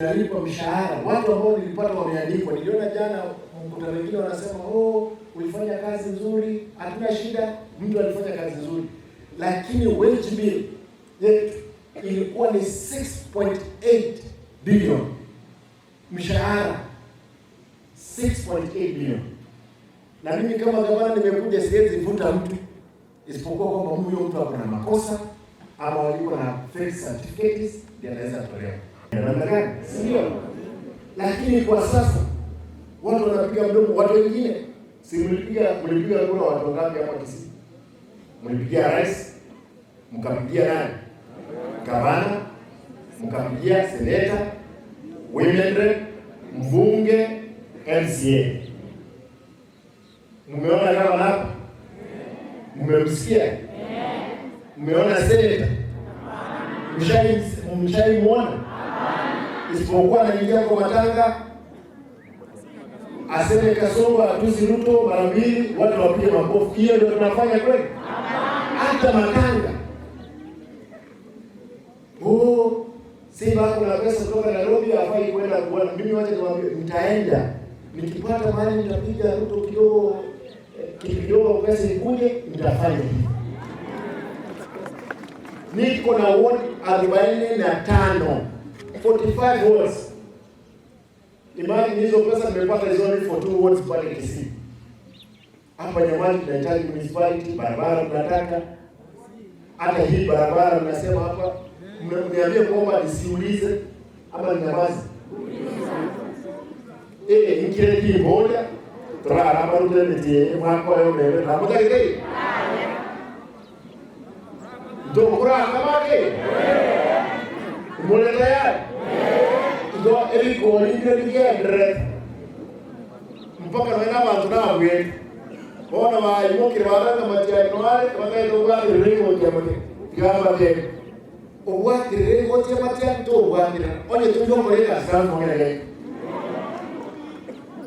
Nalipwa mshahara, watu ambao nilipata wameandikwa. Niliona jana mkutano wengine wanasema, oh, ulifanya kazi nzuri, hatuna shida, mtu alifanya kazi nzuri, lakini wage bill yetu ilikuwa ni 6.8 billion, mshahara 6.8 billion. Na mimi kama gavana nimekuja, siwezi vuta mtu isipokuwa kwamba huyo mtu ako na makosa ama walikuwa na fake certificates, ndiye anaweza tolewa namna gani, si ndio? Lakini kwa sasa watu wanapiga mdomo, watu wengine si mlipiga kura watu wangapi hapa Kisii? Mlipigia rais, mkapigia nani? Gavana, mkapigia seneta, women rep, mbunge, MCA. Mmeona gavana hapa? Mmemsikia? Mmeona seneta? Mshaimuona? Isipokuwa anaingia kwa matanga aseme Kasongo atusi Ruto mara mbili, watu wapige makofi. Hiyo ndio tunafanya kweli? Hata matanga, oh, Simba kuna pesa kutoka Nairobi, hafai kwenda kuona. Mimi wacha niwaambie, nitaenda nikipata mahali nitapiga Ruto kidogo kitu kidogo, pesa ikuje, nitafanya hivi. Niko na ward 45, 45 wards. Imagine hizo pesa nimepata is only for two wards pale Kisii. Hapa Nyamali tunahitaji municipality, barabara tunataka. Hata hii barabara mnasema hapa, mniambie kwamba nisiulize ama ninyamaze? Eh, nkire kiboda turara marutemete mwaka yo mebe ramutagire ndokura kamake mule tayari ndo ebikori bire bigendere mpaka noena bantu nabwe bona bayimukire baranga matiani nware bakaita obwatirire igoti amate gamba te obwatirire igoti amatiani to obwatira onye tujokore egasi mongerere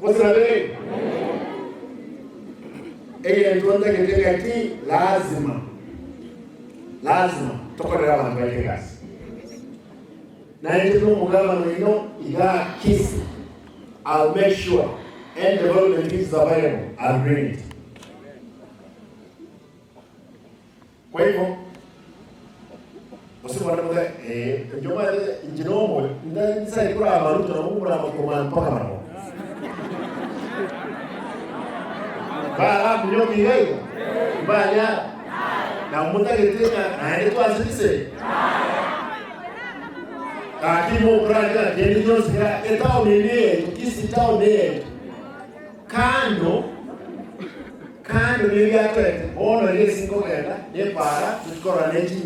osirabe egento ntagete gaki lazima lazima tokorera abantu baite egasi naye nomugabano ino iga Kisii. I'll make sure any development is available, I'll bring it. Kwa hivyo usimuone njoma njinomo ndisa ikura amaruto na mumura makoma mpaka maro ba mnyoki yego banya na mutagetenya naende twazibise lakini mukuralira genda nyonzira etauni yetu Kisii town yetu kando kando nibyatwete bono ile singogenda nepara tukikora nechi.